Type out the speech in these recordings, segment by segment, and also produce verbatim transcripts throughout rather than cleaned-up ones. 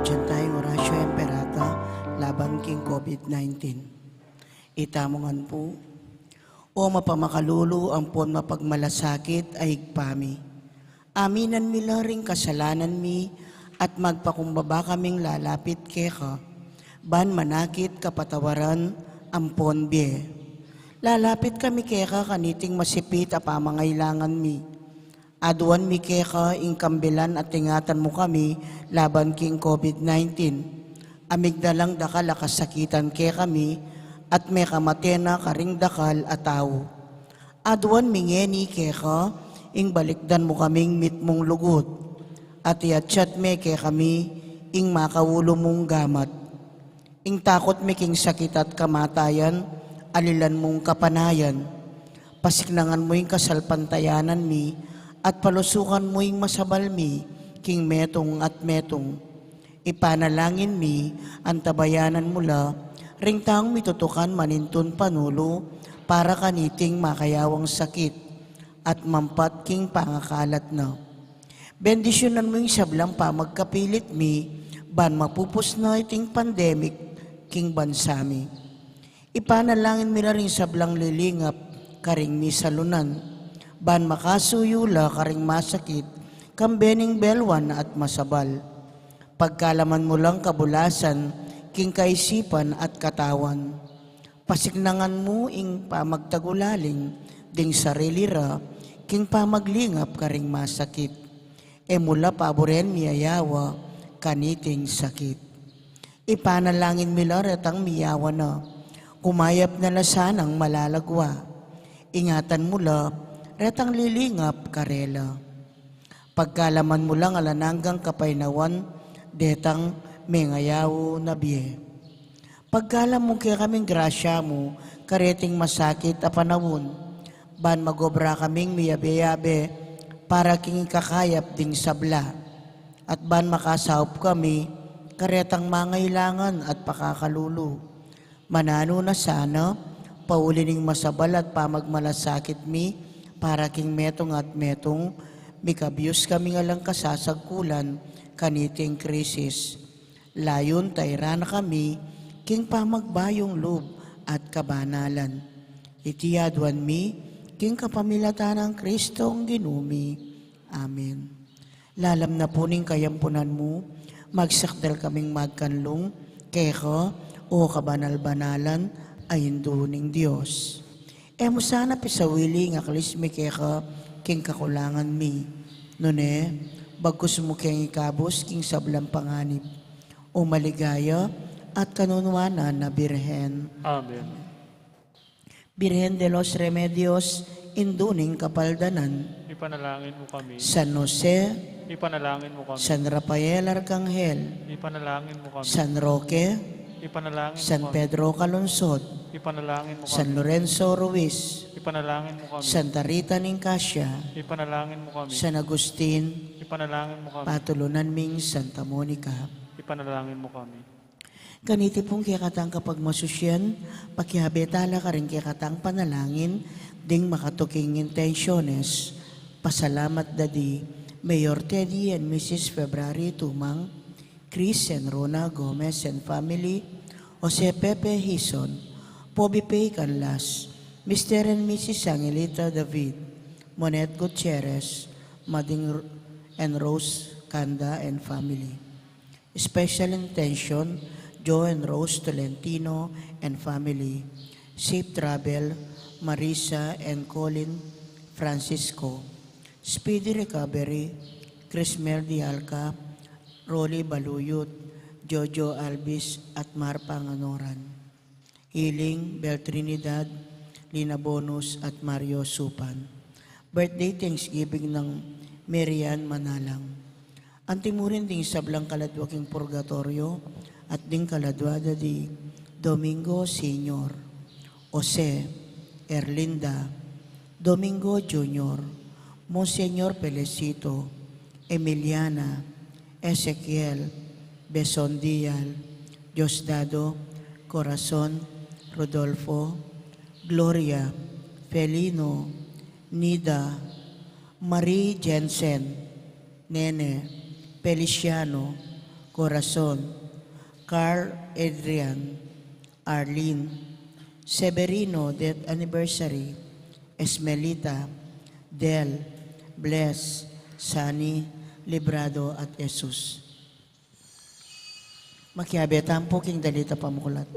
Diyan tayong Oratio Imperata laban king COVID nineteen. Itamu ngan pu. O mapamakalulu ampon mapagmalasakit a Ibpa mi, aminan mi la ring kasalanan mi at magpakumbaba kaming lalapit keka, ban manakit kapatawaran ampon bie. Lalapit kami keka kaniting masipit a pamangailangan mi. Aduan mi keka ing kambilan at ingatan mu kami laban king COVID nineteen. A migdalang dakal a kasakitan kekami at mekamate na karing dakal a tau. Aduan mi ngeni keka ing balikdan mu kaming mitmung lugud, at iatsat me kekami ing makaulu mung gamat. Ing takut mi king sakit at kamatayan, alilan mung kapanayan. Pasiknangan mu ing kasalpantayanan mi, at palusukan mu ing masabal mi king metung at metung. Ipanalangin mi, antabayanan mu la ring taung mitutukan manintun panulu para kaniting makayawang sakit at mampat king pangakalat na. Bendisyunan mu ing sablang pamagkapilit mi, ban mapupus na iting pandemic king bansa mi. Ipanalangin mi la ring sablang lilingap karing misalunan, ban makasuyu la karing masakit, kambe ning belwan at masabal. Pagkalaman mu lang kabulasan king kaisipan at katawan. Pasiknangan mu ing pamagtagulaling ding sarili ra king pamaglingap karing masakit. E mu la paburen miyayawa kaniting sakit. Ipanalangin mi la retang miyawa na, kumayap na la sanang malalagwa. Ingatan mu la retang lilingap karela. Pagkalaman mu lang alang anggang kapaynawan detang mengayaw na bie. Pagkalam mu kekaming grasya mu kareting masakit a panaun, ban magobra kaming miyabe-yabe para king ikakayap ding sabla, at ban makasaup kami karetang mangailangan at pakakalulu. Mananu na sana, pauli ning masabal at pamagmalasakit mi para king metung at metung, mikabyus kaming alang kasasagkulan kaniting krisis. Layun tairan na kami king pamagbayung lub at kabanalan. Iti aduan mi king kapamilatan nang Kristong Ginu mi. Amen. Lalam na pu ning kayampunan mu, magsakdal kaming magkanlung keka, o kabanal-banalan a Indu ning Dios. E mu sana pisawili ing aklis mi keka king kakulangan mi, nune bagkus mu keng ikabus king sablang panganib, o maligaya at kanunuanan a Birhen. Amen. Birhen de los Remedios, Indu ning Kapaldanan. Ipanalangin mu kami. San Jose. Ipanalangin mu kami. San Rafael Arcangel. Ipanalangin mu kami. San Roque. Ipanalangin mu kami. San Pedro Calungsod. Ipanalangin mu kami. San Lorenzo Ruiz. Ipanalangin mu kami. Santa Rita ning Cascia. Ipanalangin mu kami. San Agustin. Ipanalangin mu kami. Patulunan ming Santa Monica. Ipanalangin mu kami. Kaniti pung kekatang kapagmasusian, pakiabe tala karing kekatang panalangin ding makatuking intensyones. Pasalamat da di Mayor Teddy and Missus February Tumang, Chris and Rona Gomez and family, Jose Pepe Hison, Poby Pei Canlas, Mister and Missus Angelita David, Monette Gutierrez, Mading R-, and Rose Canda and family. Special intention, Joe and Rose Tolentino and family. Safe travel, Marisa and Colin Francisco. Speedy recovery, Crismel Dialca, Rolly Baluyut, Jojo Alvis at Mar Panganoran. Healing, Bel Trinidad, Lina Bonus, at Mario Supan. Birthday Thanksgiving nang Marian Manalang. Anti mu rin ding sablang kaladwa king purgatoryo, at ding kaladwa da di Domingo Senior, Jose, Erlinda, Domingo Junior, Monsignor Felicito, Emiliana, Ezekiel, Beson Dial, Diosdado, Corazon, Rodolfo, Gloria, Felino, Nida, Marie Jensen, Nene, Feliciano, Corazon, Carl Adrian, Arlene, Severino, death anniversary, Esmelita, Del, Bless, Sunny, Librado, at Jesus. Makiabe tamu pu king dalit a pamuklat.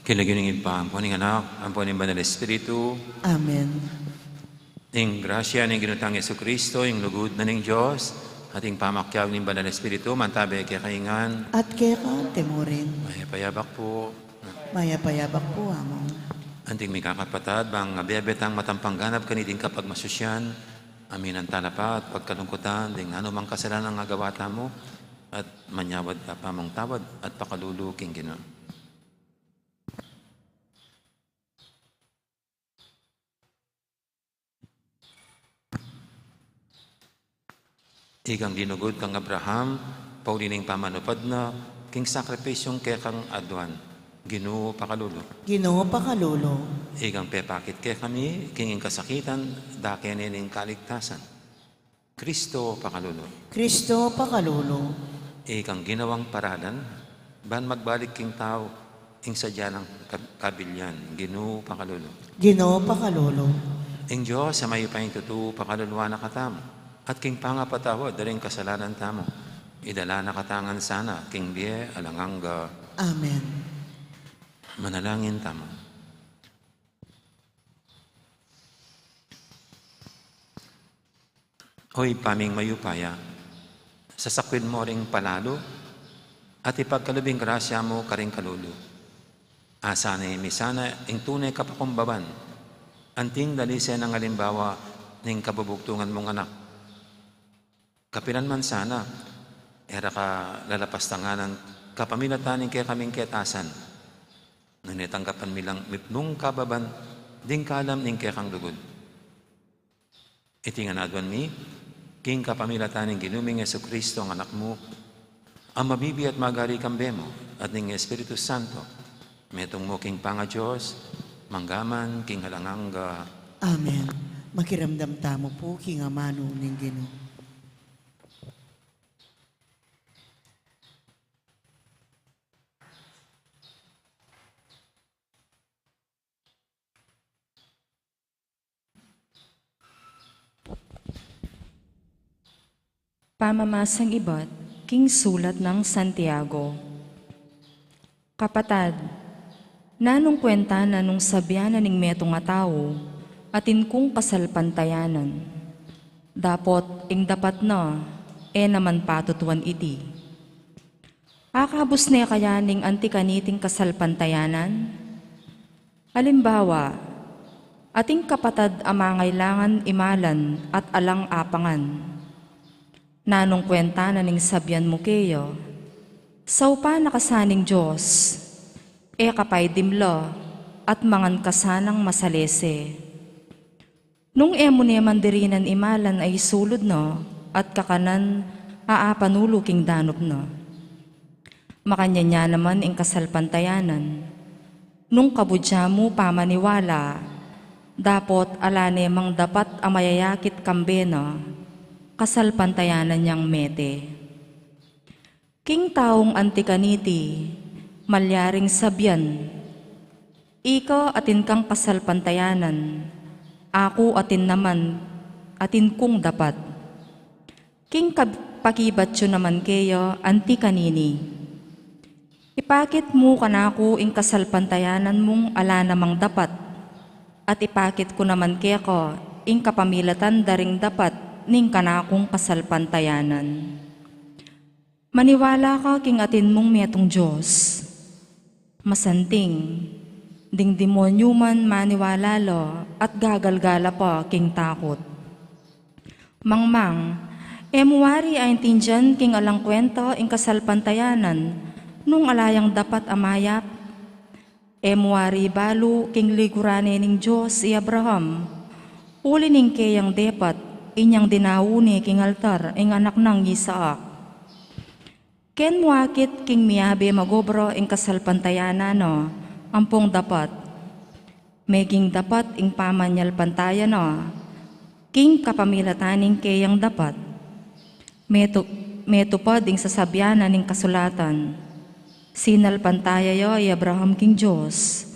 King lagyu ning Ibpa, ampo ning Anak, ampo ning Banal Espiritu. Amen. Ing grasya ning Ginu tang Jesucristo, ing lugud na ning Dios, at ing pamakiabe ning Banal Espiritu, mantabe kekayu ngan. At keka mu rin. Mayap a yabak pu. Mayap a yabak pu, Among. Anting mikakapatad, bang abe-abe tang matampang ganap kaniting kapagmasusian, aminan tala pa at pagkalungkutan ding nanumang kasalanan a agawa tamu, at manyawad ta pa mung tawad at pakalulu king Ginu. Ikang linugud kang Abraham, pauli ning pamanupad na, king sakripisyung kekang aduan, Ginu pakalulu. Ginu pakalulu. Ikang pepakit kekami, king ing kasakitan, dake ne ning kaligtasan. Kristo pakalulu. Kristo pakalulu. Ikang ginawang paralan, ban magbalik king tau, ing sadya nang kab-, kabilyan, Ginu pakalulu. Ginu pakalulu. Ing Dios a mayupayang tutu pakaluluan na katamu, at king pangapatawad da ring kasalanan tamu, idala na katamu ngan sana king bie alang angga. Amen. Manalangin tamu. O Ibpa ming mayupaya, sasakwin mu ring palalu at ipagkalub ing grasya mu karing kalulu. Asanay mi sana ing tune kapakumbaban, anting dalise nang alimbawa ning kabubugtungan mung anak. Kapilan man sana, e ra ka lalapastangan kapamilatan ning kekaming ketasan, nune tanggapan mi lang mitmung kababan ding kalam ning kekang lugud. Iti ngan aduan mi, king kapamilatan ning Ginu ming Jesucristo, ing Anak mu, a mabibie at magari kambe mu, at ning Espiritu Santo, metung mu king pangaDios, mangga man king alang angga. Amen. Makiramdam tamu pu king amanu ning Ginu. Pamamasang ibat king sulat nang Santiago. Kapatad, nanung kwenta na nung sabian na ning metung a tau, atin kung kasalpantayanan? Dapot ing dapat na, e naman patutuan iti. Akabus ne kaya ning anti kaniting kasalpantayanan? Alimbawa, ating kapatad a mangailangan imalan at alang apangan. Nanung kwenta na ning sabian mu keya? Saupan na ka sa ning Dios, e ka pay dimla, at mangan ka sanang masalese. Nung e mu ne man dirinan imalan a isulud na, at kakanan a apanulu king danup na. Makanyan ya naman ing kasalpantayanan. Nung kabudya mu pamaniwala, dapot ala ne mang dapat a mayayakit kambe na, kasalpantayanan yang mete. King taung anti kaniti, malyaring sabian, ika atin kang kasalpantayanan, aku atin naman, atin kung dapat. King kab-, pakibat yu naman keya anti kanini. Ipakit mu kanaku ing kasalpantayanan mung ala namang dapat, at ipakit ku naman keka ing kapamilatan da ring dapat ning kanakung kasalpantayanan. Maniwala ka king atin mung metung Dios. Masanting, ding demonyu man maniwala la at gagalgala pa king takut. Mangmang, e mu wari aintindian king alang kwenta ing kasalpantayanan nung ala yang dapat a mayap? E mu wari balu king liguran ne ning Dios i Abraham, uli ning keyang depat, inyang dinaun ne king altar ing anak nang Isaac. Ken mu akit king miyabe magobra ing kasalpantayanan na ampong dapat, meging dapat ing pamanyalpantaya na king kapamilatan ning keyang dapat. Metu-, metupad ing sasabian na ning kasulatan. Sinalpantaya ya i Abraham king Dios.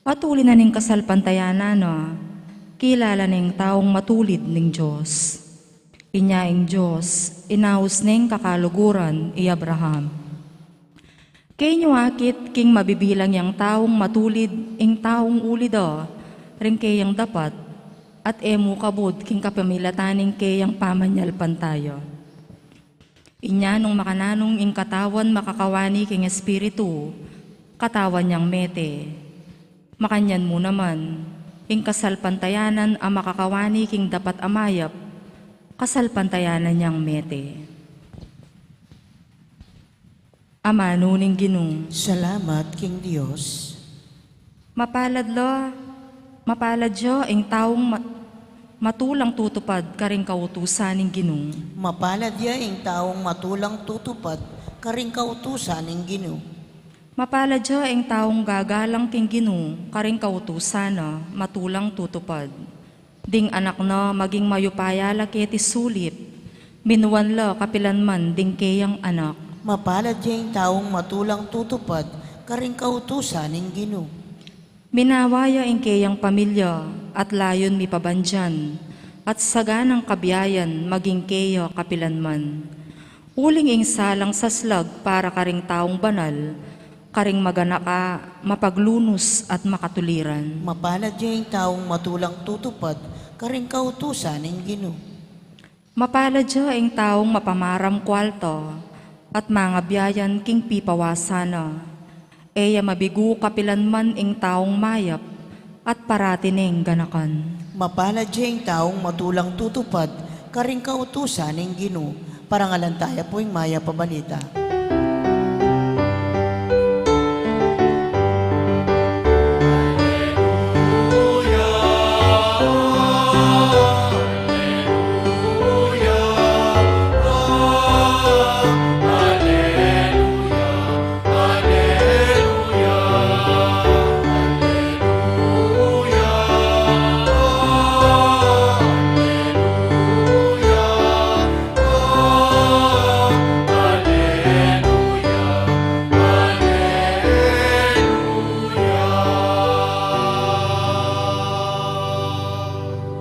At uli na ning kasalpantayanan na, kilala ne ing taung matulid ning Dios. Inya ing Dios, inaus ne ing kakaluguran i Abraham. Keni akit king mabibilang yang taung matulid ing taung uli da ring keyang dapat, at e mu kabud king kapamilatan ning keyang pamanyalpantaya. Inya nung makananu ing katawan makakawani king espiritu, katawan yang mete. Makanyan mu naman, ing kasalpantayanan a makakawani king dapat a mayap, kasalpantayanan yang mete. Amanu ning Ginu. Salamat king Dios. Mapalad la, mapalad ya ing taung ma-, matulang tutupad karing kautusan ning Ginu. Mapalad ya ing taung matulang tutupad karing kautusan ning Ginu. Mapalad ya ing taung gagalang king Ginu karing kautusan na matulang tutupad. Ding anak na maging mayupaya la keti sulip, minuan la kapilan man ding keyang anak. Mapalad ya ing taung matulang tutupad karing kautusan ning Ginu. Minawa ya ing keyang pamilya at layun mipabandian, at saganang kabiayan maging keya kapilan man. Uling ing salang saslag para karing taung banal, karing maganaka, mapaglunus at makatuliran. Mapalad ya ing taung matulang tutupad karing kautusan ning Ginu. Mapalad ya ing taung mapamaram kwalta at mangabiayan king pipawasan na. E ya mabigu kapilan man ing taung mayap at parati neng ganakan. Mapalad ya ing taung matulang tutupad karing kautusan ning Ginu. Parangalan taya pu ing mayap a balita.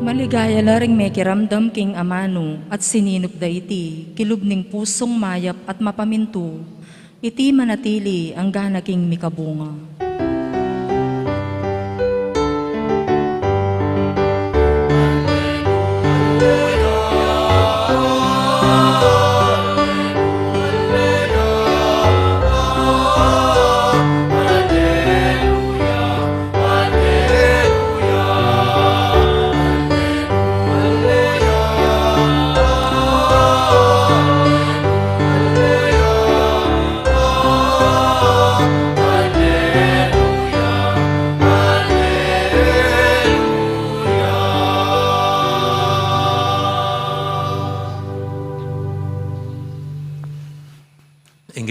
Maligaya la ring mekiramdam king amanu at sininup da iti kilub ning pusung mayap at mapamintu, iti manatili anggana king mikabunga.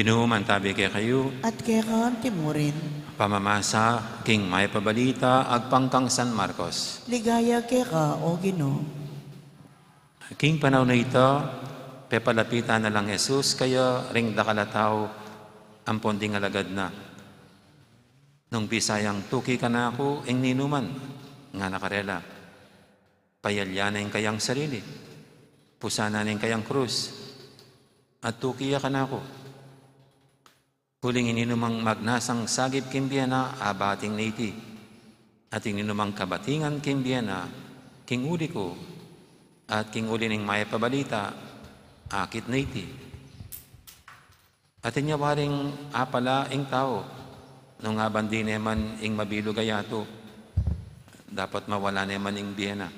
Ing Ginu mantabi kekayu. At keka mu rin. Pamamasa king Mayap a Balita agpang kang San Marcos. Ligaya keka, O Ginu. King panaun a ita, pepalapitan na lang Jesus kaya ring dakal a tau ampon ding alagad na. Nung bisa yang, "Tuki kanaku ing ninuman," ngana karela. Payalya na ing kayang sarili, pusan na ing kayang krus, at tuki ya kanaku. Uling ing ninumang magnasang sagip king bie na, abating na iti. At ing ninumang kabatingan king bie na, king uli ku, at king uli ning Mayap a Balita, akit na iti. At inya waring apala ing tau, nung abandi ne man ing mabilug a yatu, dapot mawala ne man ing bie na.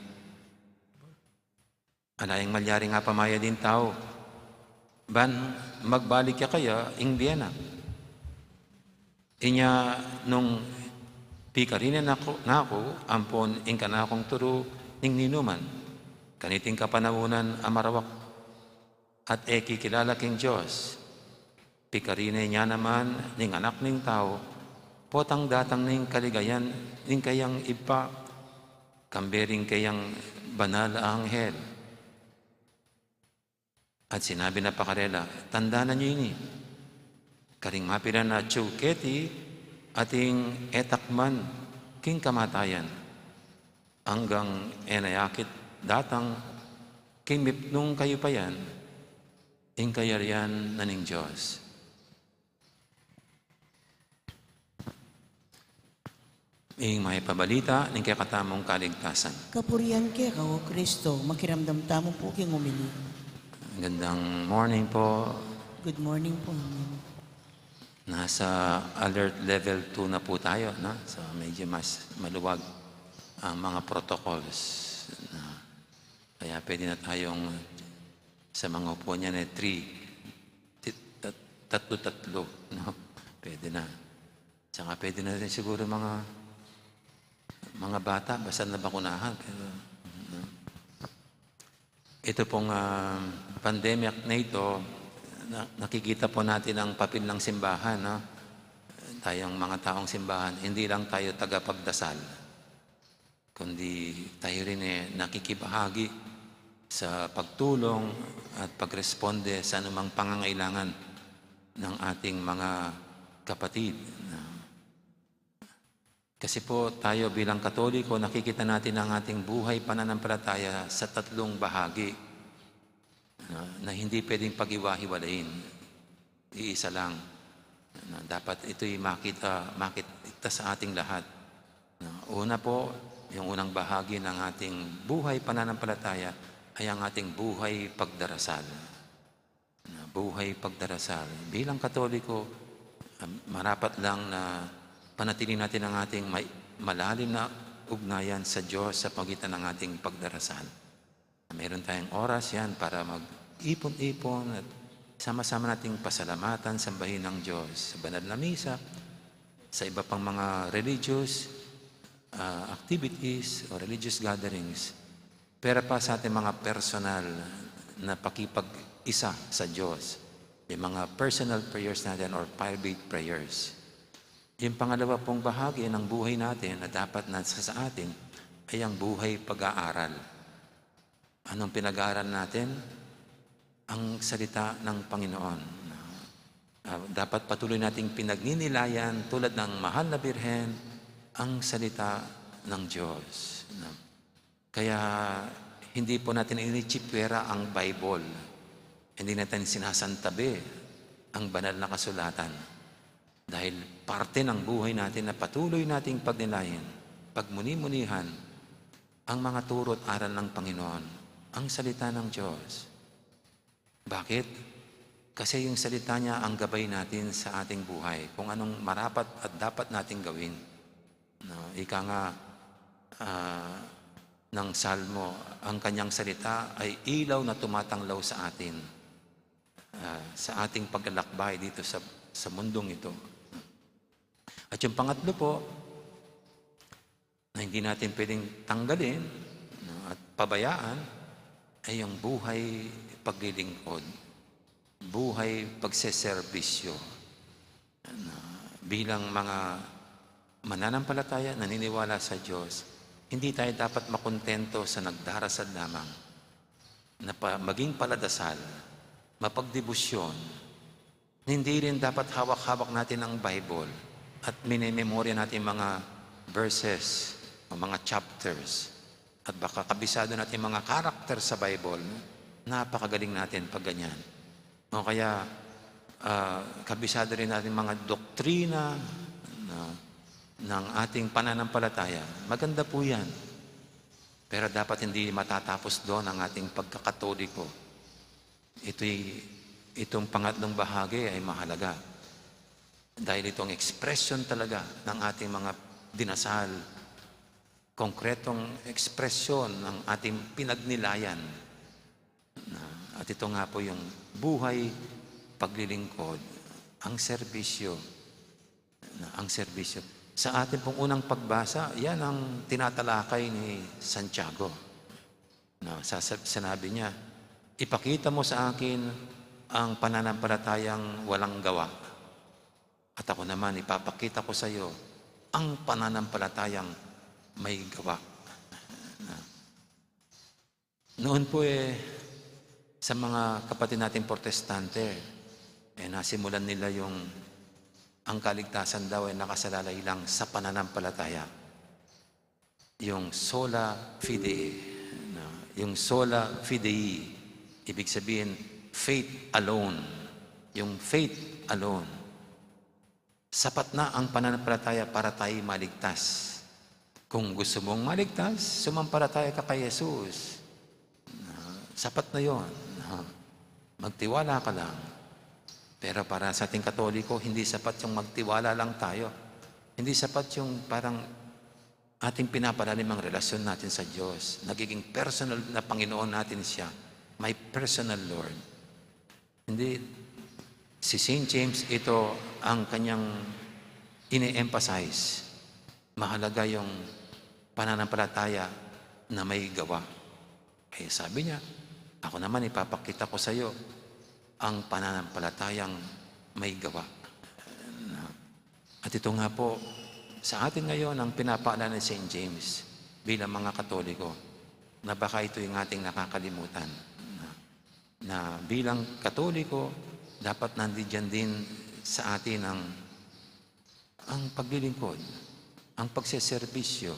Ala yang malyaring apamayad ing tau, ban magbalik ya kaya ing bie na. Inya nung pikarine na ku, na ku ampon ing kanakung turu ning ninuman, kaniting kapanaunan a marawak at e kikilala king Dios, pikarine ne naman ning Anak ning Tau, potang datang ning kaligayan ning kayang Ibpa, kambe ring kayang banal a anghel. At sinabi na pa karela, "Tandanan yu ini, karing mapilan a atyu keti, ating e takman king kamatayan, anggang e na akit datang king mipnung kayupayan, ing kayarian na ning Dios." Ing Mayap a Balita ning kekatamung kaligtasan. Kapurian keka, O Kristo. Makiramdam tamu pu king umili. Gandang morning po. Good morning po, Amen. Nasa alert level two na po tayo, no? So, medyo mas maluwag ang mga protocols, no? Kaya pwede na tayong sa mga upuan niyan, eh, three, tit-, tat-, tatlo-tatlo, no? Pwede na. Tsaka pwede na rin siguro mga, mga bata, basta nabakunahan. Pero, no? Ito pong, ah, pandemic na ito, na-, nakikita po natin ang papel ng simbahan, no? Tayong mga taong simbahan, hindi lang tayo tagapagdasal, kundi tayo rin, eh, nakikibahagi sa pagtulong at pagresponde sa anumang pangangailangan ng ating mga kapatid, no? Kasi po, tayo bilang Katoliko, nakikita natin ang ating buhay pananampalataya sa tatlong bahagi, no, na hindi pwedeng paghiwa-hiwalayin. Iisa lang. No, dapat ito'y makita, makita sa ating lahat. No, una po, yung unang bahagi ng ating buhay pananampalataya ay ang ating buhay pagdarasal. Na buhay pagdarasal. Bilang Katoliko, ah, marapat lang na panatili natin ang ating may-, malalim na ugnayan sa Diyos sa pagitan ng ating pagdarasal. Meron tayong oras yan para mag-ipon-ipon at sama-sama nating pasalamatan, sambahin ang Diyos sa banal na misa, sa iba pang mga religious, ah, activities o religious gatherings. Pero pa sa ating mga personal na pakipag-isa sa Diyos, yung mga personal prayers natin or private prayers. Yung pangalawa pong bahagi ng buhay natin na dapat na sa, sa atin ay ang buhay pag-aaral. Anong pinag-aaral natin? Ang salita ng Panginoon. Ah, dapat patuloy nating pinagninilayan tulad ng Mahal na Birhen ang salita ng Diyos. Kaya hindi po natin initsipwera ang Bible. Hindi natin sinasantabi ang banal na kasulatan. Dahil parte ng buhay natin na patuloy nating pagnilayan, pagmuni-munihan ang mga turo at aral ng Panginoon, ang salita ng Diyos. Bakit? Kasi yung salita niya ang gabay natin sa ating buhay, kung anong marapat at dapat nating gawin. No, ika nga, ah, ng Salmo, ang kanyang salita ay ilaw na tumatanglaw sa atin, ah, sa ating paglalakbay dito sa, sa mundong ito. At yung pangatlo po, na hindi natin pwedeng tanggalin, no, at pabayaan, ay yung buhay paglilingkod. buhay pagseserbisyo. Na bilang mga mananampalataya, naniniwala sa Diyos, hindi tayo dapat makontento sa nagdarasal lamang na pa, maging paladasal, mapagdebosyon. Hindi rin dapat hawak-hawak natin ang Bible at minememorya natin mga verses o mga chapters. At baka kabisado natin mga karakter sa Bible, napakagaling natin pag ganyan. O kaya, ah, kabisado rin natin mga doktrina na, ng ating pananampalataya. Maganda po yan. Pero dapat hindi matatapos doon ang ating pagkakatoliko. Ito'y, itong pangatlong bahagi ay mahalaga. Dahil itong ekspresyon talaga ng ating mga dinasal, konkretong ekspresyon ng ating pinagnilayan. Na, at ito nga po yung buhay, paglilingkod, ang serbisyo. Na, ang serbisyo. Sa ating pong unang pagbasa, yan ang tinatalakay ni Santiago. Na, sasab-, sinabi niya, "Ipakita mo sa akin ang pananampalatayang walang gawa. At ako naman, ipapakita ko sa iyo ang pananampalatayang may gawa." Na, noon po eh, sa mga kapatid nating Protestante, eh, nasimulan nila yung ang kaligtasan daw ay nakasalalay lang sa pananampalataya. Yung sola fide, no? Yung sola fide, ibig sabihin, faith alone. Yung faith alone. Sapat na ang pananampalataya para tayo maligtas. Kung gusto mong maligtas, sumampalataya ka kay Jesus. Ah, sapat na yon. Ah, magtiwala ka lang. Pero para sa ating Katoliko, hindi sapat yung magtiwala lang tayo. Hindi sapat yung parang ating pinapalalim ang relasyon natin sa Diyos. Nagiging personal na Panginoon natin siya. My personal Lord. Hindi, si Saint James, ito ang kanyang ine-emphasize. Mahalaga yung pananampalataya na may gawa. Eh, sabi niya, "Ako naman, ipapakita ko sa iyo ang pananampalatayang may gawa." Na, at ito nga po, sa atin ngayon, ang pinapaalala ni Saint James bilang mga Katoliko, na baka ito yung ating nakakalimutan. Na, na bilang Katoliko, dapat nandiyan din sa atin ang, ang paglilingkod, ang pagseserbisyo,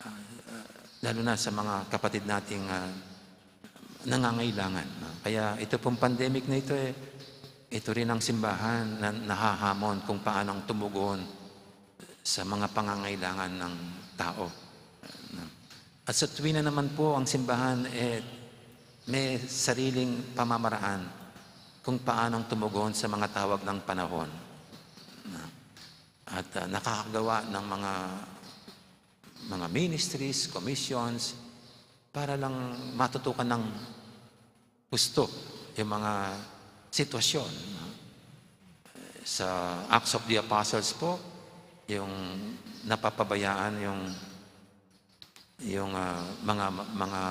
ah, ah, lalo na sa mga kapatid nating, ah, nangangailangan, no? Kaya ito pong pandemic na ito, eh, ito rin ang simbahan na nahahamon kung paano ang tumugon sa mga pangangailangan ng tao. At sa tuwina naman po, ang simbahan, eh, may sariling pamamaraan kung paano ang tumugon sa mga tawag ng panahon. At, ah, nakakagawa ng mga, mga ministries, commissions, para lang matutukan ng husto yung mga sitwasyon, no? Sa Acts of the Apostles po, yung napapabayaan yung, yung, ah, mga, mga,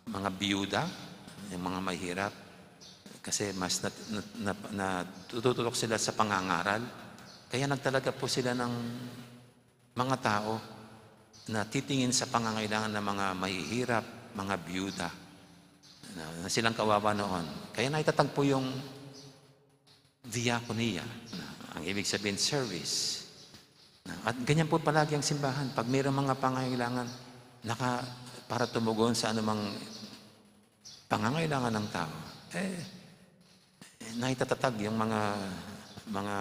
mga biyuda, yung mga mahirap, kasi mas nat-, nat-, nat-, natututok sila sa pangangaral. Kaya nagtalaga po sila ng mga tao na titingin sa pangangailangan ng mga mahihirap, mga biyuda, na, na silang kawawa noon. Kaya naitatag po yung diakonia, na, ang ibig sabihin, service. Na, at ganyan po palagi ang simbahan. Pag mayroong mga pangangailangan, naka, para tumugon sa anumang pangangailangan ng tao, eh, eh, naitatatag yung mga, mga,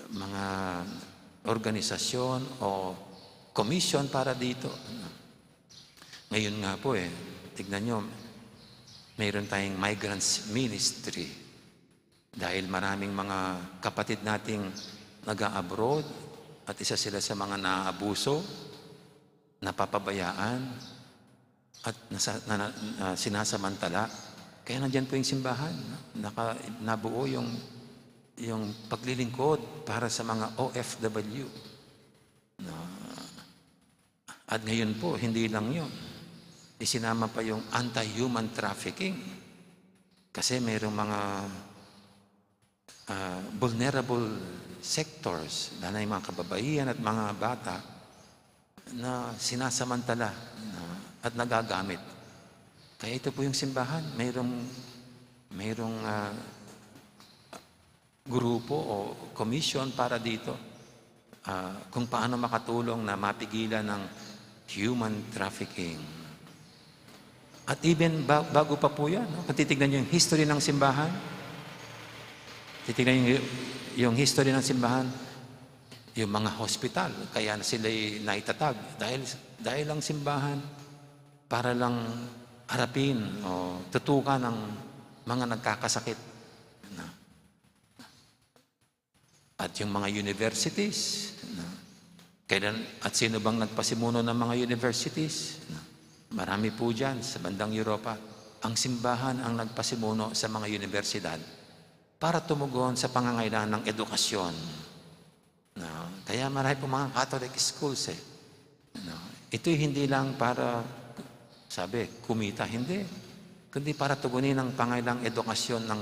mga organisasyon o commission para dito. Ngayon nga po, eh, tignan nyo, mayroon tayong migrants ministry. Dahil maraming mga kapatid nating nag-a-abroad at isa sila sa mga naaabuso, napapabayaan, at nasa-, na, na, ah, sinasamantala. Kaya nandiyan po yung simbahan, no? Naka-, nabuo yung, yung paglilingkod para sa mga O F W. No? At ngayon po, hindi lang yun. Isinama pa yung anti-human trafficking. Kasi mayroong mga, ah, vulnerable sectors, lalo na yung mga kababaihan at mga bata, na sinasamantala na, at nagagamit. Kaya ito po yung simbahan, mayroong, mayroong, ah, grupo o commission para dito, ah, kung paano makatulong na mapigilan ang human trafficking. At even ba-, bago pa po yan, no? Kung titignan niyo yung history ng simbahan, titignan niyo yung history ng simbahan, yung mga hospital, kaya na sila'y naitatag dahil, dahil ang simbahan para lang harapin o tutukan ang mga nagkakasakit. Na, at yung mga universities, na, kailan at sino bang nagpasimuno ng mga universities? Na, marami po dyan sa bandang Europa. Ang simbahan ang nagpasimuno sa mga universidad para tumugon sa pangangailangan ng edukasyon. No? Kaya marami po mga Catholic schools eh. No? Ito'y hindi lang para, sabi, kumita, hindi. Kundi para tugunin ang pangailang edukasyon ng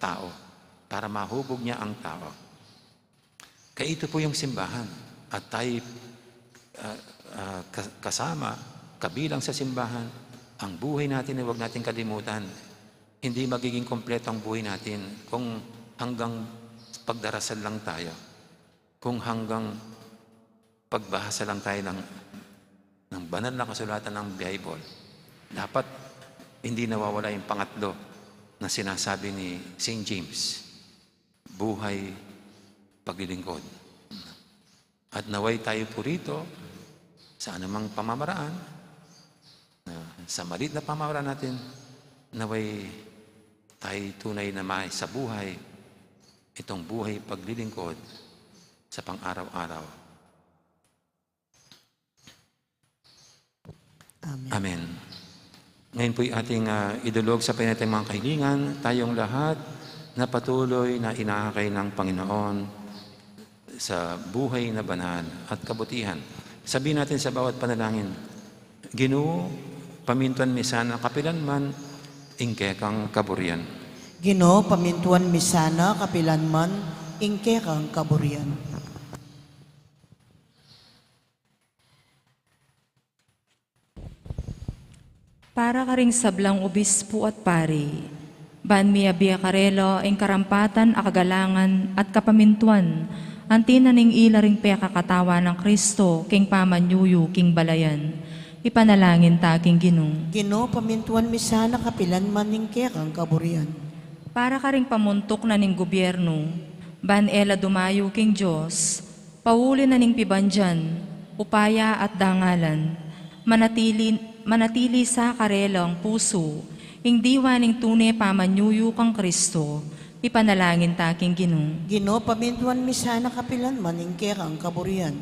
tao, para mahubog niya ang tao. Kaya ito po yung simbahan. At tayo, ah, ah, ka-, kasama, kabilang sa simbahan, ang buhay natin ay huwag nating kalimutan. Hindi magiging kompleto ang buhay natin kung hanggang pagdarasal lang tayo, kung hanggang pagbasa lang tayo ng, ng banal na kasulatan ng Bible. Dapat hindi nawawala yung pangatlo na sinasabi ni Saint James, buhay, paglilingkod. At naway tayo po rito, sa anumang pamamaraan, na sa maliit na pamamaraan natin, naway tayo tunay na mai sa buhay itong buhay paglilingkod sa pang-araw-araw. Amen. Amen. Ngayon po'y ating, ah, idulog sa panalangin mga kahilingan, tayong lahat na patuloy na inaakay ng Panginoon sa buhay na banal at kabutihan. Sabihin natin sa bawat panalangin, Ginu, pamintuan mi sana kapilan man ing kekang kaburian. Ginu, pamintuan mi sana kapilan man ing kekang kaburian. Para karing sablang obispo at pari, ban miabie karela ing karampatan a kagalangan at kapamintuan, anti na ning ila ring pekakatawan nang Kristo king pamanyuyu king balayan. Ipanalangin ta king Ginu. Ginu, pamintuan mi sana kapilan man ing kekang kaburian. Para karing pamuntuk na ning gubyernu, ban e la dumayu king Dios, pauli na ning pibandian, upaya at dangalan, manatili, manatili sa karelang pusu, ing diwa ning tune pamanyuyu kang Kristo, ipanalangin ta king Ginu. Ginu, pamintuan mi sana kapilan man ing kekang kaburian.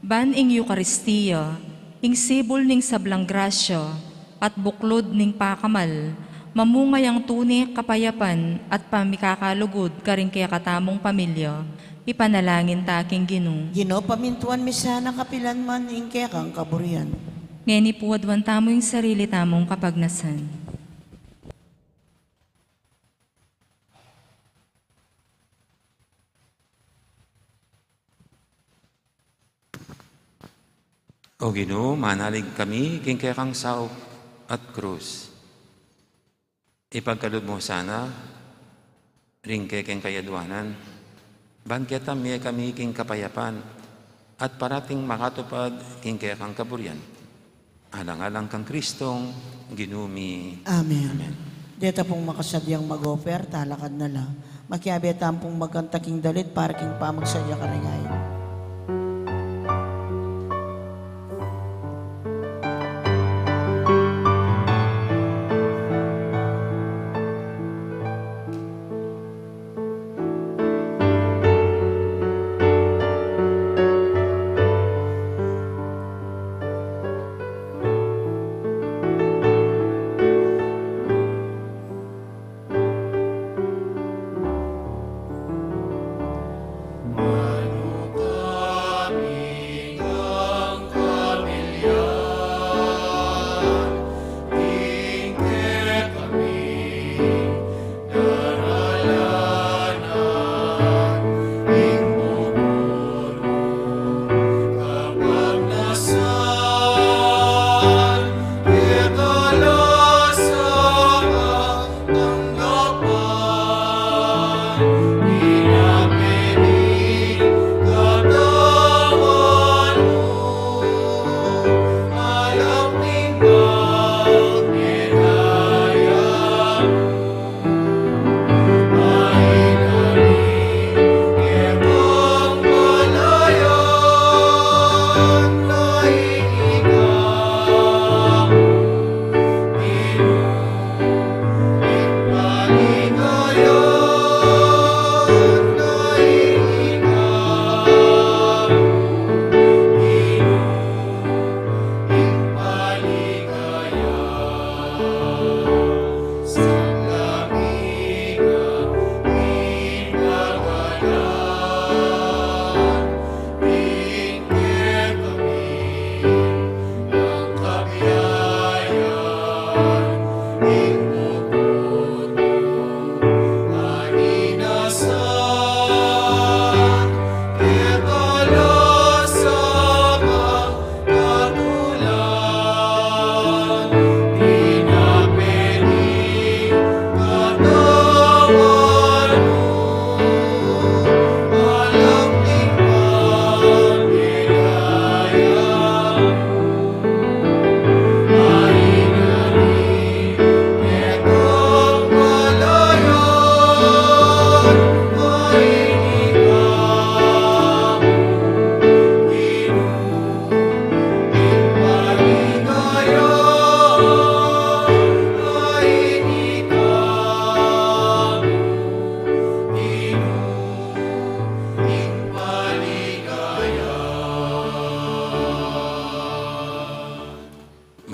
Ban ing Eukaristia, ing sibul ning sablang grasya, at buklud ning pakamal, mamunga yang tune kapayapan at pamikakalugud karing kekatamung pamilya, ipanalangin ta king Ginu. Ginu, pamintuan mi sana kapilan man ing kekang kaburian. Ngeni pu aduan tamu ing sarili tamung kapagnasan. O Ginu, manalig kami king kekang saup at krus. Ipagkalub mu sana ring kekeng kayaduanan, ban keta mie kami king kapayapan at parating makatupad king kekang kaburian. Alang-alang kang Kristong Ginu mi. Amen. Amen. Deta pung makasadyang mag-offer, talakad na la. Makiabe tamu pung magkanta king dalit para king pamagsadya karing ayin.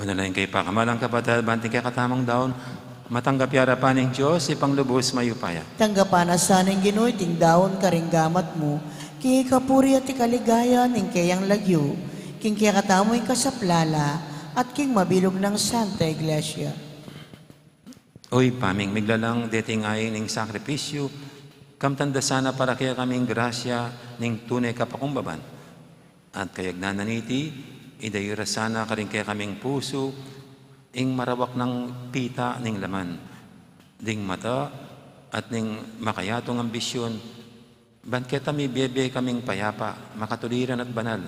Manalangin kayu, pakamalan kung kapatad, ban iting kekatamung daun matanggap ya arapan ning Dios, Ibpang lubus mayupaya. Tanggapan na sana ning Ginu iting daun karing gamat mu, king ikapuri at ikaligaya ning keyang lagyu, king kekatamung kasaplalan, at king mabilug nang Santa Iglesia. O Ibpa ming miglalang, deting ain ning sakripisyu, kamtan da sana para kekaming grasya ning tune kapakumbaban. At kayagnan na niti, idayu ra sana karing kekaming pusu ing marawak nang pita ning laman, ding mata, at ning makayatung ambisyun, ban keta mibie-bie kaming payapa, makatuliran at banal,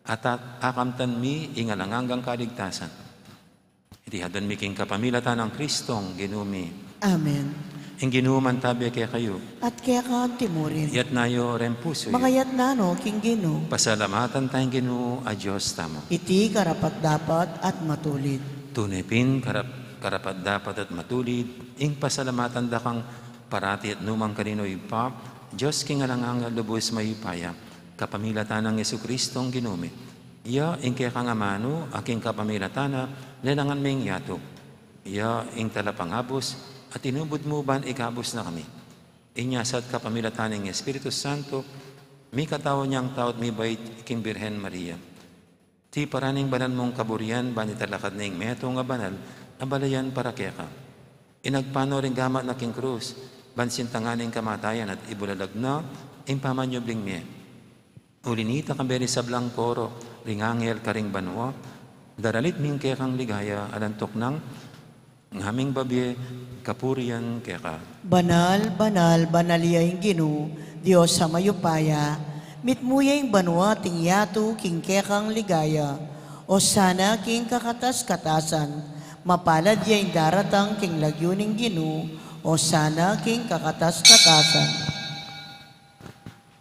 at, at akamtan mi ing alang anggang kaligtasan. Iti haduan mi king kapamilatan nang Kristong Ginu mi. Amen. Ing Ginu mantabe kekayu. At keka mu rin. Iyatas yu ring pusu yu. Makayatas no king Ginu. Pasalamatan taya ing Ginu a Dios tamu. Iti karapat-dapat at matulid. Tune pin karap-, karapat-dapat at matulid, ing pasalamatan da kang parati at nukarin man, Ibpa, Dios king alang angga, lubus mayupaya, kapamilatan nang Jesucristong Ginu mi. Iya ing kekang amanu, a king kapamilatan na lelangan mi ing yatu. Iya ing talapangabus, a tinubud mu ban ikabus na kami. Inya sa at kapamilatan ning Espiritu Santo, mikatawan yang tau at mibait king Birhen Maria. Tiparan ning banal mung kaburian, ban italakad ne ing metung a banal a balayan para keka. Inagpang no ring gamat na king krus, ban sintangan ing kamatayan at ibulalag na ing pamanyubling mie. Uli nita, kambe ring sablang koro ring anghel karing banua, daralit mi ing kekang ligaya, alang tuknang ngaming babie kapurian keka. Banal, banal, banal ya ing Ginu, Dios a mayupaya, mitmu ya ing banua at ing yatu king kekang ligaya. Osana king kakatas-katasan, mapalad ya ing daratang king lagyu ning Ginu, osana king kakatas-katasan.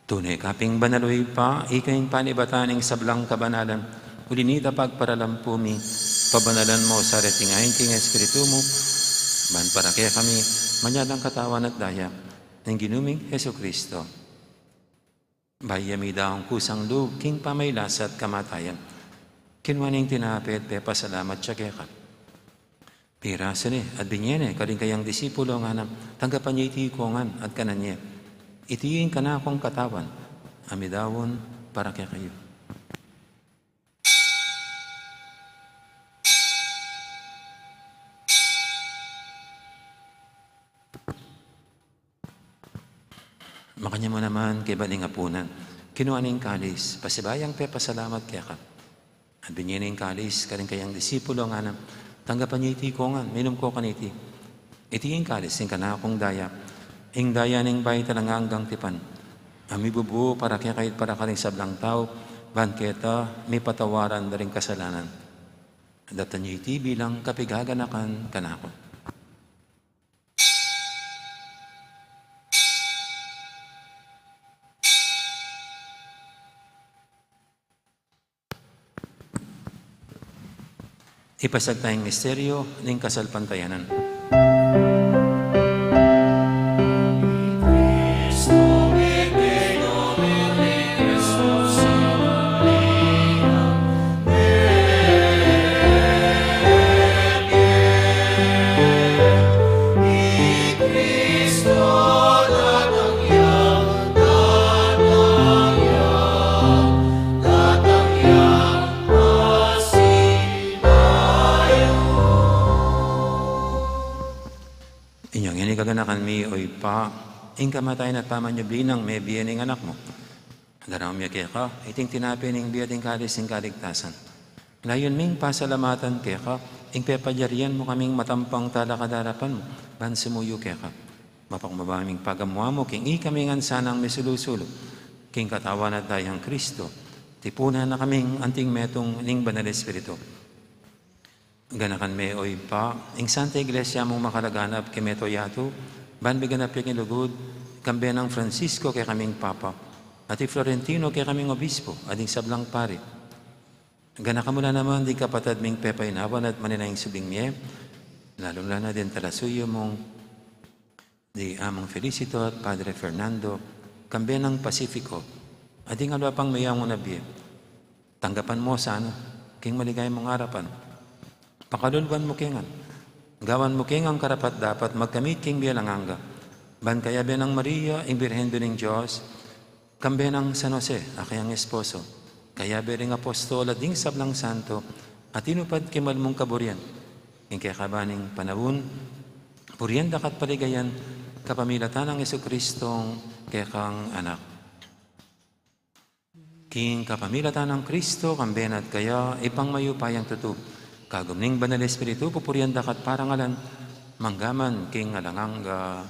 Tune ka pin banal, o Ibpa, ika ing panibatan ning sablang kabanalan. Uli nita pagparalan pu mi, pabanalan mu sa reting ain king Espiritu mu, ban para kekami, manyalang katawan at daya ning Ginu ming Jesucristo. Bayu ya midaun kusang lub king pamagkasakit at kamatayan, kinua ne ing tinape at pepasalamat ya keka. Pirasu ne at binie ne karing kayang disipulo, ngana, tanggapan ye iti ikongan at kanan ye. Iti ing kanakung katawan, a midaun para kekayu. Makanyan mu naman, kaybat ning apunan, kinua ne ing kalis, pasibayu yang pepasalamat keka. At binie ne ing kalis karing kayang disipulo, ngana, tanggapan ye iti ikongan, minum ko kaniti. Iti ing kalis ning kanakung daya, ing daya ning bayu at alang anggang tipan, a mibubu para kekayu at para karing sablang tau, ban keta mipatawaran da ring kasalanan. Daptan ye iti bilang kapaganakan kanaku. Ipasiag taya ing misteryu ning kasalpantayanan. Inyang ini kaganakan mi, o Ibpa, ing kamatayan at pamanyubli nang mebie ning Anak mu. Daraun mi keka iting tinape ning bie at ing kalis ning kaligtasan. Layun ming pasalamatan keka ing pepalyarian mu kaming matampang talakad king arapan mu, ban sumuyu keka. Mapakumbaba ming pagamu-amu king ikami ngan sanang misulu-sulu king katawan at dayang Kristo. Tipunan na kaming anting metung ning Banal Espiritu. Ganakan me, o Ibpa, ing Santa Iglesia mung makalaganap king mabilug a yatu, ban miganap ya king lugud, kambe nang Francisco kekaming Papa, at i Florentino kekaming Obispo, at ding sablang pari. Ganakan mu la naman ding kapatad ming pepainawan at manenaya king subling mie, lalung-lala na ding talasuyu mung di Amang Felicito at Padre Fernando, kambe nang Pacifico, at ding aliwa pang meyangu na bie. Tanggapan mu sana king maligaya mung arapan. Pakaluluan mu ke ngan. Gawan mu ke ngan karapat-dapat magkamit king bie alang angga. Ban kayabe nang Maria, ing Birhen Indu ning Dios, kambe nang San Jose, a kayang esposo, kayabe ring apostol at ding sablang santo, a tinupad king mal mung kaburian, king kekaban ning panaun, purian da ka at paligayan, kapamilatan nang Jesucristong kekang Anak. King kapamilatan nang Kristo, kambe na at kaya, Ibpang mayupayang tutu, kagum ning Banal Espiritu, pupurian da ka at parangalan, mangga man king alang angga.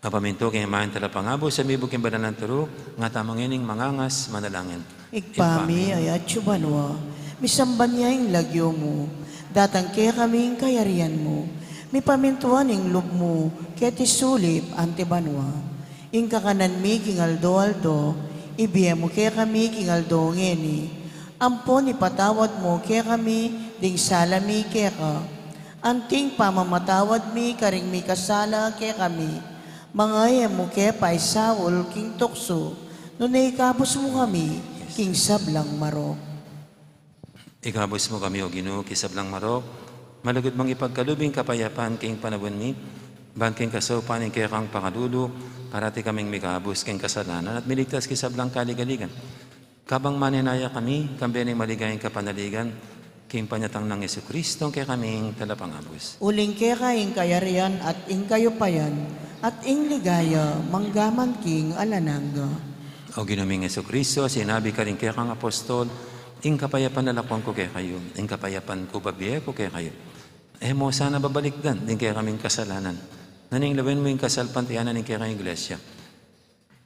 Mapamintu king Ama ing Talapangabus, a mibug king banal nang turu, ngatamu ngening mangangas manalangin. Ibpa mi, a atsu ka banua, misamban ya ing lagyu mu, datang kekami ing kayarian mu, mipamintuan ing lub mu, keti sulip anti banua. Ing kakanan mi king aldo-aldo, ibie mu kekami king aldo ngeni. Ampon ipatawad mu kekami ding sala mi keka, anting pamamatawad mi karing mikasala kekami. Manga e mu ke paisaul king tuksu, nune ikabus mu kami king sablang marok. Ikabus mu kami, O Ginu, king sablang marok, malugud mung ipagkalub ing kapayapan king panaun mi, ban king kasaupan ning kekang pakalulu, parati kaming mikabus king kasalanan at miligtas king sablang kaligaligan. Kabang manenaya kami, kambe ning maligayang kapanaligan, king panyatang nang Jesucristo, kekaming Talapangabus. Uling keka ing kayarian at ing kayupayan at ing ligaya manggaman king alang angga. O Ginu ming Jesucristo, sinabi karing kekang apostol, ing kapayapan lalakwan ku kekayu, ing kapayapan ku bibie ku kekayu. E mu sana babalikdan ding kekaming kasalanan, nune lawen mu ing kasalpantayanan ning kekang Iglesia.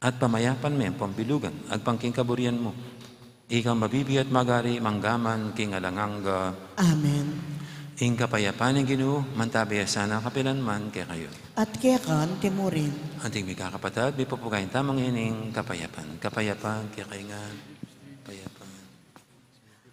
At pamayapan me ampon bilugan, agpang king kaburian mu. Ika ing mabibie at magari manggaman king alang angga. Amen. Ing kapayapan ning Ginu, mantabi ya sana kapilan man kekayu. At keka anti murin. Anting mikakapatad, mipupugayan tamu ngening kapayapan. Kapayapan kekayu ngan. Kapayapan.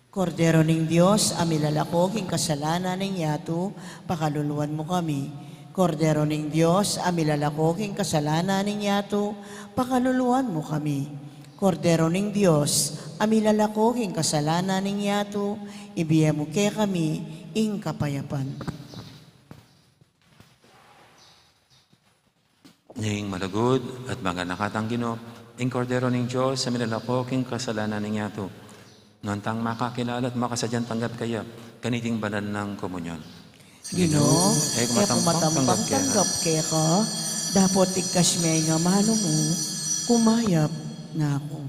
Kordero ning Dios, a milalako king kasalanan ning yatu, pakaluluan mu kami. Kordero ning Dios, a milalako king kasalanan ning yatu, pakaluluan mu kami. Kordero ning Dios, a milalako king kasalanan ning yatu, ibie mu kekami ing kapayapan. Ning malugud at maganakatang Ginu, ing Kordero ning Dios, a milalako king kasalanan ning yatu. Nuan tang makakilala at makasadyang tanggap kaya, kaniting banal nang komunyon. Ginu, e ku matampang tanggap keka, dapot igkas me ing amanu mu, kumayap na ku.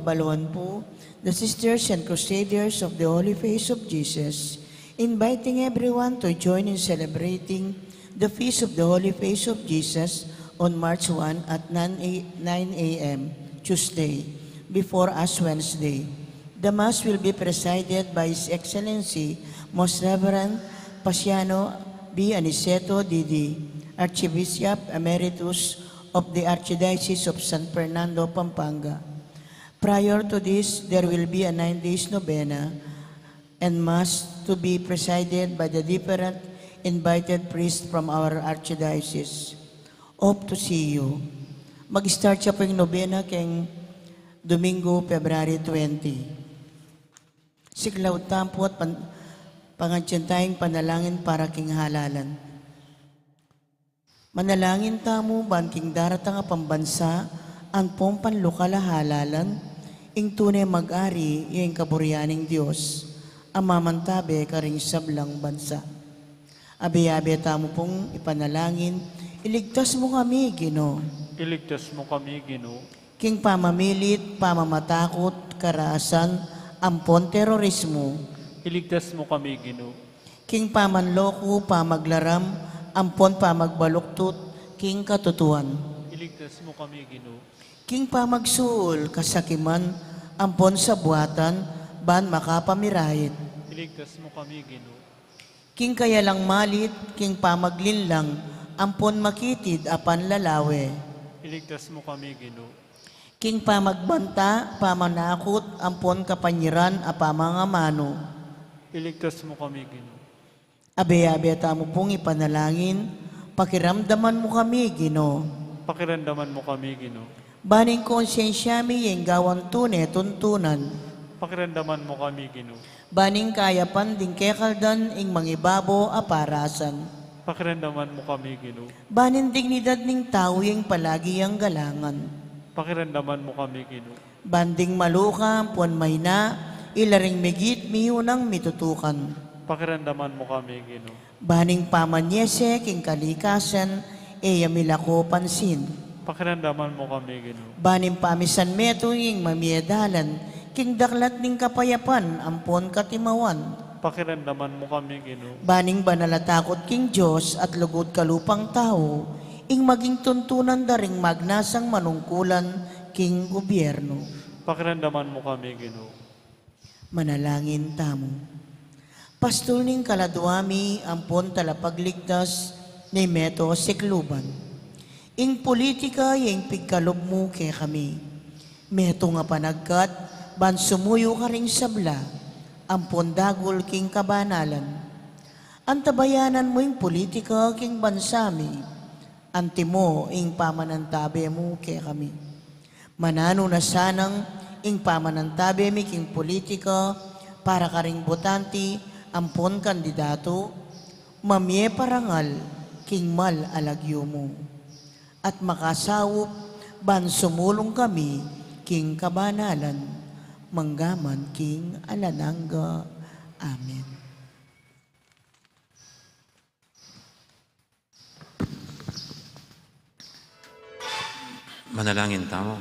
Baluan pu, the Sisters and Crusaders of the Holy Face of Jesus, inviting everyone to join in celebrating the Feast of the Holy Face of Jesus on March one at nine a.m., Tuesday, before Ash Wednesday. The Mass will be presided by His Excellency Most Reverend Paciano B. Aniceto, D D, Archbishop Emeritus of the Archdiocese of San Fernando, Pampanga. Prior to this, there will be a nine days novena and Mass to be presided by the different invited priests from our Archdiocese. Hope to see you. Mag-start ya pu ing nobena keng Domingo, February twenty. Siklaud tamu pu at pan-, pangadyan taya ing panalangin para king halalan. Manalangin tamu ban king daratang a pambansa ampon panlokal a halalan, ing tune mag-ari ya ing kaburian ning Dios a mamantabe karing sablang bansa. Abe-abe tamu pung ipanalangin, iligtas mu kami, Ginu. Iligtas mu kami, Ginu. King pamamilit, pamamatakut, karasan, ampon terorismu. Iligtas mu kami, Ginu. King pamanloko, pamaglaram, ampon pamagbaluktut king katutuan. Iligtas mu kami, Ginu. King pamagsuul, kasakiman, ampon sabuatan, ban makapamirayit. Iligtas mu kami, Ginu. King kayalang malit, king pamaglinlang, ampon makitid a panlalawe. Iligtas mu kami, Ginu. King pamagbanta, pamanakut, ampon kapanyiran a pamangamanu. Iligtas mu kami, Ginu. Abe-abe tamu pung ipanalangin, pakiramdaman mu kami, Ginu. Pakiramdaman mu kami, Ginu. Ban ing konsyensya mi ya ing gawan tune tuntunan. Pakiramdaman mu kami, Ginu. Ban ing kayapan ding kekaldan ing mangibabo a parasan. Pakiramdaman mu kami, Ginu. Ban ing dignidad ning tau ya ing palagi yang galangan. Pakiramdaman mu kami, Ginu. Ban ding maluka ampon maina, ila ring migit miyunang mitutukan. Pakiramdaman mu kami, Ginu. Ban ing pamanyese king kalikasan, e ya milako pansin. Pakiramdaman mu kami, Ginu. Ban ing pamisan metung ing mamie dalan, king daklat ning kapayapan ampon katimawan. Pakiramdaman mu kami, Ginu. Ban ing banal a takut king Dios at lugud kalupang tau, ing maging tuntunan da ring magnasang manungkulan king gubyernu. Pakiramdaman mu kami, Ginu. Manalangin tamu. Pastul ning kaladua mi ampon talapagligtas ning meto sikluban. Ing politika ya ing pigkalub mu kekami. Metung a panagkat ban sumuyu karing sabla ampon dagul king kabanalan. Antabayanan mu ing politika king bansa mi. Antimo ing pamanantabe mu kekami. Mananu na sanang ing pamanantabe mi king politika para karing botante ampon kandidatu, mamie parangal king mal a lagyu mu. At makasaup ban sumulung kami king kabanalan, manggaman king alang angga. Amen. Manalangin tamu.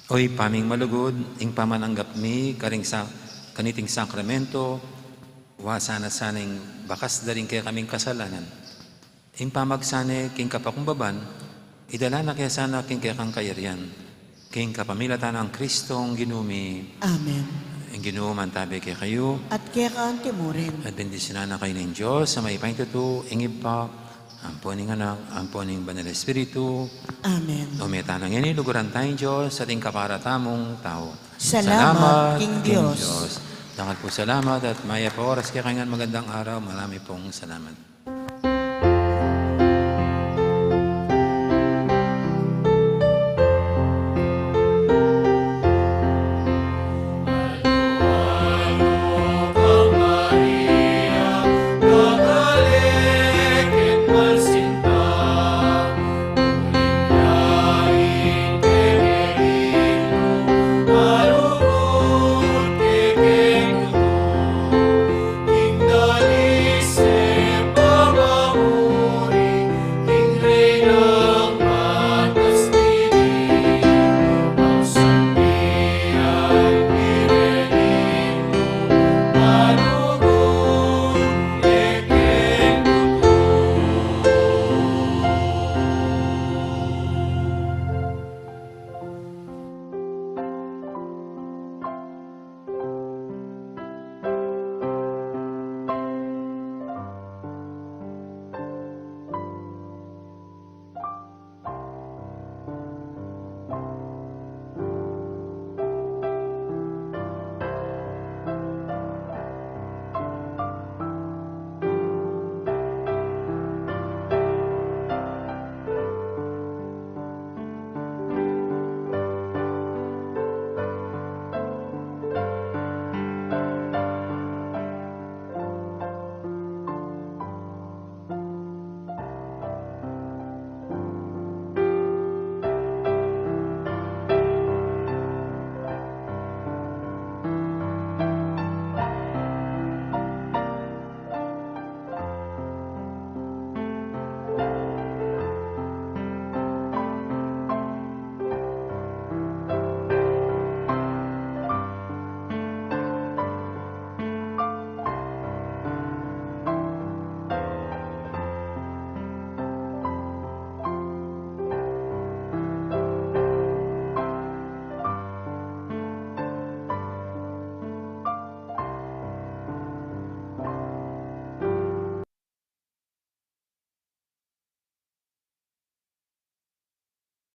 O Ibpa ming malugud, ing pamananggap mi karing sa-, kaniting sakramento, wa sana sana ing bakas da ring kekaming kasalanan. Ing pamagsane king kapakumbaban, idala na ke sana king kekang kayarian, king kapamilatan nang Kristong Ginu mi. Amen. Ing Ginu mantabe kekayu. At keka antimurin. At bendisyunan na kayu ning Dios a mayupayang tutu, ing Ibpa, ampon ing Anak, ampon ing Banal Espiritu. Amen. O meta na ngeni, luguran taya ing Dios, at ing kapara tamung tau. Salamat king Dios. Dakal pung salamat at mayap a oras kekayu ngan, magandang araw, marami pong salamat.